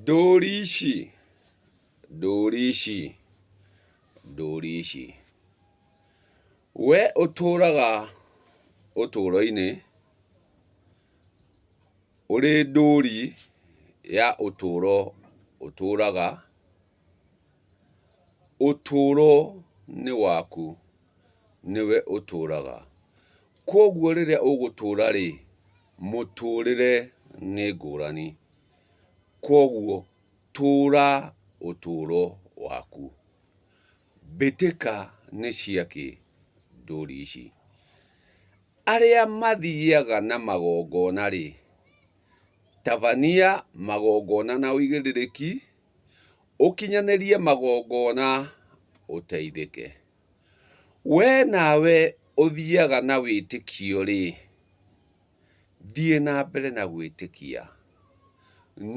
Ndũri ici, ndũri ici, ndũri ici. We ũtũraga ũtũro-inĩ ũrĩ ndũri ya ũtũro ũtũraga, ũtũro nĩ waku, nĩwe ũtũraga. Kwoguo rĩrĩa ũgũtũra rĩ, mũtũrĩre nĩ ngũrani. Kwoguo tũra ũtũro waku. Mbĩtĩka nĩ ciakĩ ndũri ici? Arĩa mathiaga na magongona rĩ, tabania magongona na ũigĩrĩrĩki, ũkinyanĩrie magongona ũteithĩke. We nawe ũthiaga na wĩtĩkio rĩ, thiĩ na mbere na gwĩtĩkia,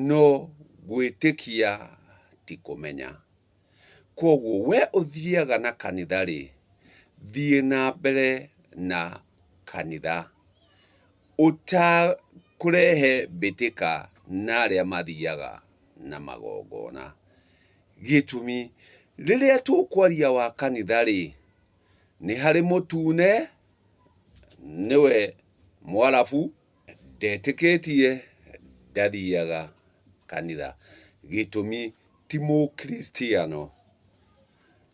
no gwĩtĩkia ti kũmenya. Kwoguo we ũthiaga na kanitha rĩ, thiĩ na mbere na kanitha ũtakũrehe mbĩtĩka na arĩa mathiaga na magongona. Gĩtũmi, rĩrĩa tũkwaria wa kanitha rĩ, nĩ harĩ mũtune, nĩwe Mwarabu, ndetĩkĩtie, ndathiaga kanitha. Gĩtũmi, ti mũkristiano.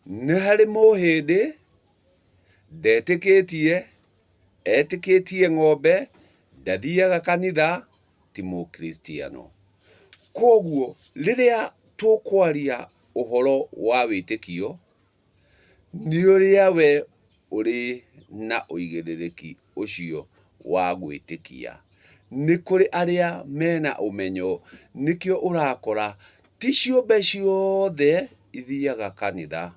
Nĩ harĩ mũhĩndĩ, ndetĩkĩtie, etĩkĩtie ng'ombe, ndathiaga kanitha, ti mũkristiano. Kwoguo rĩrĩa tũkwaria ũhoro wa wĩtĩkio, nĩ ũrĩa we ũrĩ na ũigĩrĩrĩki ũcio wa gwĩtĩkia. Nĩ kũrĩ arĩa mena ũmenyo, nĩkĩo ũrakora ti ciũmbe ciothe ithiaga kanitha.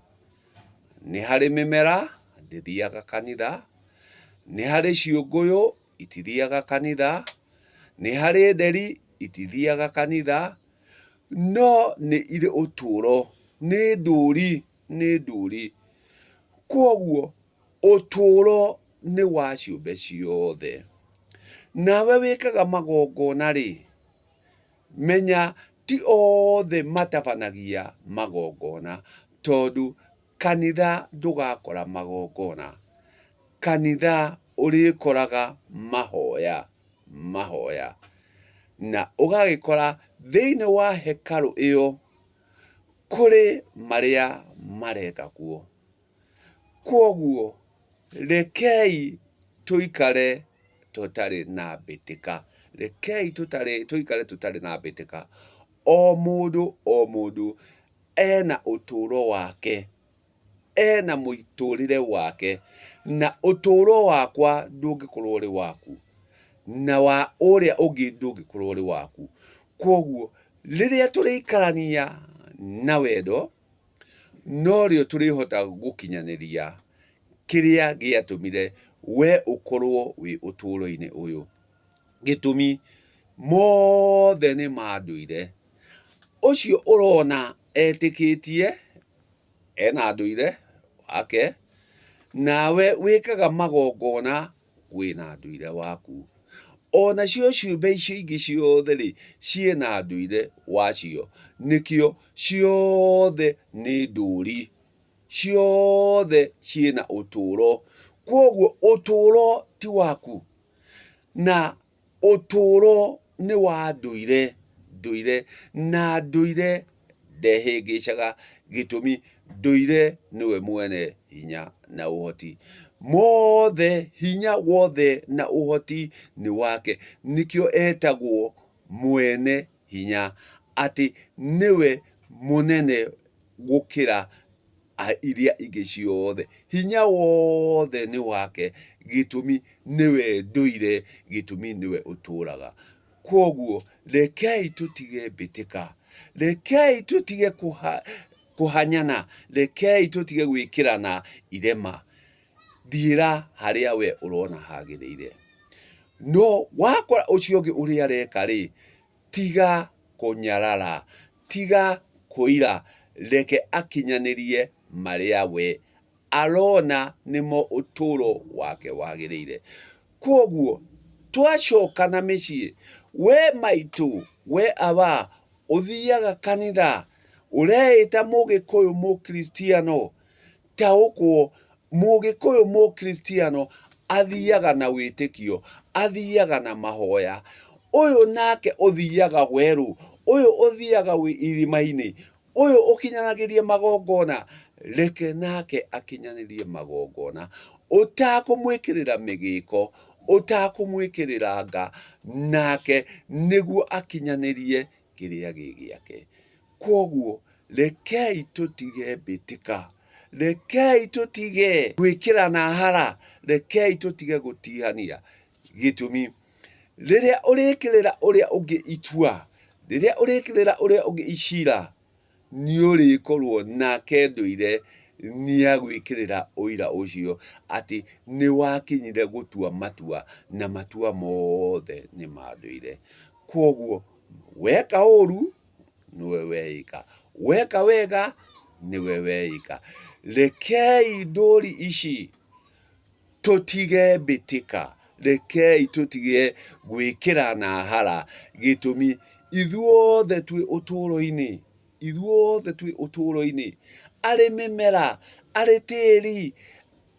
Nĩ harĩ mĩmera ndĩthiaga kanitha, nĩ harĩ ciũngũyũ itithiaga kanitha, nĩ harĩ nderi itithiaga kanitha, no nĩ irĩ ũtũro, nĩ ndũri, nĩ ndũri. Kwoguo ũtũro nĩ wa ciũmbe ciothe. Nawe wĩkaga magongona rĩ, menya ti othe matabanagia magongona, tondũ kanitha ndũgakora magongona, kanitha ũrĩkoraga mahoya, mahoya. Na ũgagĩkora thĩinĩ wa hekarũ ĩyo, kũrĩ marĩa mareka kuo. Kwoguo rekei tũikare tũtarĩ na mbĩtĩka, rekei tũtarĩ tũikare tũtarĩ na mbĩtĩka. O mũndũ o mũndũ ena ũtũro wake, ena mũtũrĩre wake, na ũtũro wakwa ndũngĩkorwo ũrĩ waku, na wa ũrĩa ũngĩ ndũngĩkorwo ũrĩ waku. Kwoguo rĩrĩa tũrĩikarania na wendo, norĩo tũrĩhota gũkinyanĩria kĩrĩa gĩatũmire we ũkorwo wĩ ũtũũro-inĩ ũyũ. Gĩtũmi, mothe nĩ ma ndũire. Ũcio ũrona etĩkĩtie ena ndũire wake, nawe wĩkaga magongona wĩna ndũire waku. Onacio ciũmbe icio ingĩ ciothe rĩ, ciĩna ndũire wacio. Nĩkĩo ciothe nĩ ndũri, ciothe ciĩna ũtũro. Kwoguo ũtũro ti waku, na Ũtũũro nĩ wa ndũire, ndũire, na ndũire ndehĩngĩcaga, gĩtũmi ndũire nĩwe mwene hinya na ũhoti. Mothe, hinya wothe na ũhoti nĩ wake, nĩkĩo etagwo mwene hinya, atĩ nĩwe mũnene gũkĩra iria ingĩ ciothe. Hinya wothe nĩ wake, gĩtũmi nĩwe ndũire, gĩtũmi nĩwe ũtũraga. Kwoguo rekei tũtige mbĩtĩka, rekei tũtige kũhanyana, rekei tũtige gwĩkĩrana irema. Thiĩra harĩa we ũrona hagĩrĩire. No wakora ũcio ũngĩ ũrĩa areka rĩ, Tiga kũnyarara, tiga kũira, reke akinyanĩrie marĩa we arona nĩmo ũtũũro wake wagĩrĩire. Kwoguo twacoka na mĩciĩ, we maitũ, we awa, Ũthiaga kanitha, ũreĩta mũgĩkũyũ mũkristiano, taũkwo mũgĩkũyũ mũkristiano athiaga na wĩtĩkio, athiaga na mahoya. Ũyũ nake ũthiaga werũ, ũyũ ũthiaga irima-inĩ, ũyũ ũkinyanagĩria magongona, reke nake akinyanĩrie magongona, ũtakũmwĩkĩrĩra mĩgĩko, ũtakũmwĩkĩrĩra nga, nake nĩguo akinyanĩrie kĩrĩa gĩ gĩake. Kwoguo rekei tũtige mbĩtĩka, rekei tũtige gwĩkĩrana hara, rekei tũtige gũtihania. Gĩtũmi, rĩrĩa ũrĩkĩrĩra ũrĩa ũngĩ itua, rĩrĩa ũrĩkĩrĩra ũrĩa ũngĩ icira, nĩ ũrĩkorwo nake ndũire nĩ agwĩkĩrĩra ũira ũcio atĩ nĩ wakinyire gũtua matua na matua mothe nĩ ma ndũire. Kwoguo weka ũru nĩwe weĩka, weka wega nĩwe weĩka. Rekei ndũri ici tũtige mbĩtĩka, rekei tũtige gwĩkĩrana hara, gĩtũmi ithuothe twĩ ũtũũro-inĩ, ithuothe twĩ ũtũũro-inĩ, arĩ mĩmera, arĩ tĩri,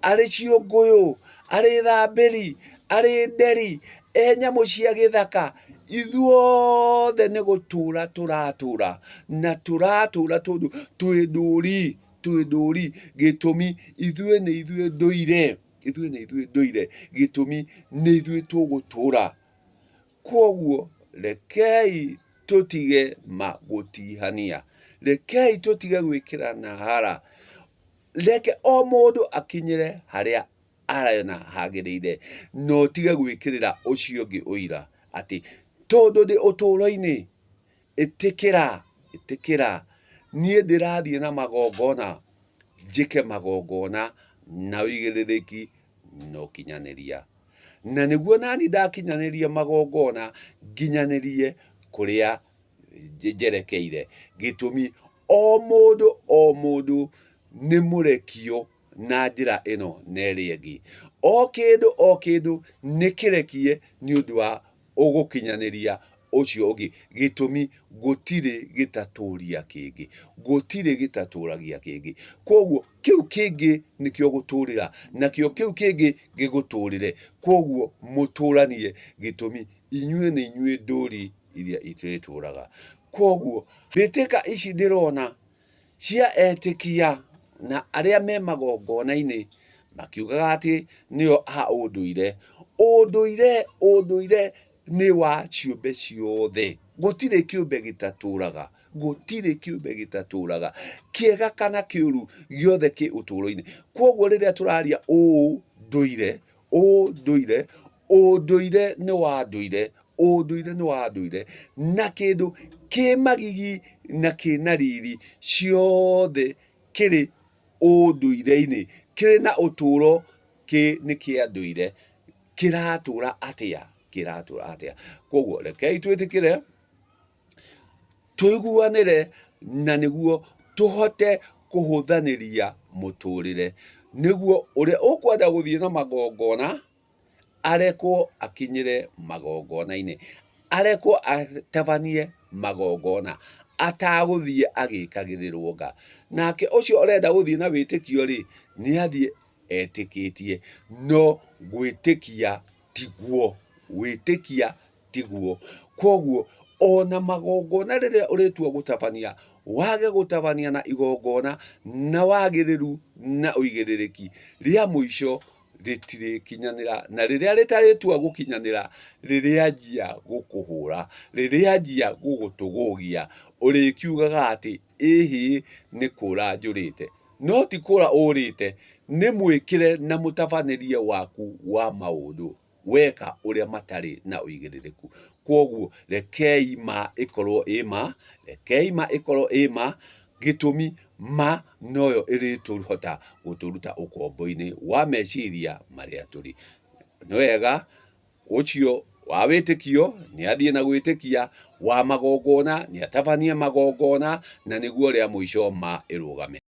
arĩ ciũngũyũ, arĩ thambĩri, arĩ nderi, e nyamũ cia gĩthaka, ithuothe nĩ gũtũra tũratũra, na tũratũra tondũ twĩ ndũri. Twĩ ndũri, gĩtũmi ithuĩ nĩ ithuĩ ndũire, ithuĩ nĩ ithuĩ ndũire, gĩtũmi nĩ ithuĩ tũgũtũra. Kwoguo rekei tũtige ma gũtihania, rekei tũtige gwĩkĩrana hara, reke o mũndũ akinyĩre harĩa arona hagĩrĩire, na ũtige gwĩkĩrĩra ũcio ũngĩ ũira atĩ tondũ ndĩ ũtũro-inĩ. Ĩtĩkĩra, ĩtĩkĩra, niĩ ndĩrathiĩ na magongona, njĩke magongona na ũigĩrĩrĩki na ũkinyanĩria. Na nĩguo naniĩ ndakinyanĩria magongona, nginyanĩrie kũrĩa njerekeire. Gĩtũmi, o mũndũ o mũndũ nĩ mũrekio na njĩra ĩno na ĩrĩa ĩngĩ. O kĩndũ o kĩndũ nĩ kĩrekie nĩ ũndũ wa ũgũkinyanĩria ũcio ũngĩ. Gĩtũmi, gũtirĩ gĩtatũria kĩngĩ, gũtirĩ gĩtatũragia kĩngĩ. Kwoguo kĩu kĩngĩ nĩkĩo ũgũtũrĩra, nakĩo kĩu kĩngĩ gĩgũtũrĩre. Kwoguo mũtũranie, gĩtũmi inyuĩ nĩ inyuĩ ndũri iria irĩtũraga. Kwoguo mbĩtĩka ici ndĩrona cia etĩkia na arĩa me magongona-inĩ makiugaga atĩ nĩo a ũndũire. Ũndũire, ũndũire nĩ wa ciũmbe ciothe, gũtirĩ kĩũmbe gĩtatũraga, gũtirĩ kĩũmbe gĩtatũraga, kĩega kana kĩũru gĩothe kĩ ũtũro-inĩ. Kwoguo rĩrĩa tũraria ũndũire, ũndũire, ũndũire nĩ wa ndũire, ũndũire nĩ wa ndũire, na kĩndũ kĩ magigi na kĩna riri ciothe kĩrĩ ũndũire-inĩ, kĩrĩ na ũtũro kĩ nĩ kĩa ndũire, kĩratũra atĩa, kĩratũra atĩa. Koguo rekei twĩtĩkĩre tũiguanĩre na nĩguo tũhote kũhũthanĩria mũtũrĩre, nĩguo ũrĩa ũkwenda gũthiĩ na magongona arekwo akinyĩre magongona-inĩ, arekwo atabanie magongona atagũthiĩ agĩkagĩrĩrwo nga. Nake ũcio ũrenda gũthiĩ na wĩtĩkio rĩ, nĩ athiĩ etĩkĩtie, no gwĩtĩkia tiguo, gwĩtĩkia tiguo. Kwoguo ona magongona rĩrĩa ũrĩtua gũtabania, wage gũtabania na igongona na wagĩrĩru na ũigĩrĩrĩki, rĩa mũico rĩtirĩkinyanĩra, na rĩrĩa rĩtarĩtua gũkinyanĩra, rĩrĩanjia gũkũhũra, rĩrĩanjia gũgũtũgũgia, ũrĩkiugaga atĩ ĩhĩ nĩ kũra njũrĩte. No ti kũra ũrĩte, nĩ mwĩkĩre na mũtabanĩrie waku wa maũndũ. weka ũrĩa matarĩ na ũigĩrĩrĩku. Kwoguo rekei ma ĩkorwo ĩ ma, rekei ma ĩkorwo ĩ ma, gĩtũmi ma noyo ĩrĩtũhota gũtũruta ũkombo-inĩ wa meciria marĩa tũrĩ. Nĩ wega ũcio wa wĩtĩkio nĩ athiĩ na gwĩtĩkia, wa magongona nĩ atabanie magongona, na nĩguo rĩa mũico ma ĩrũgame.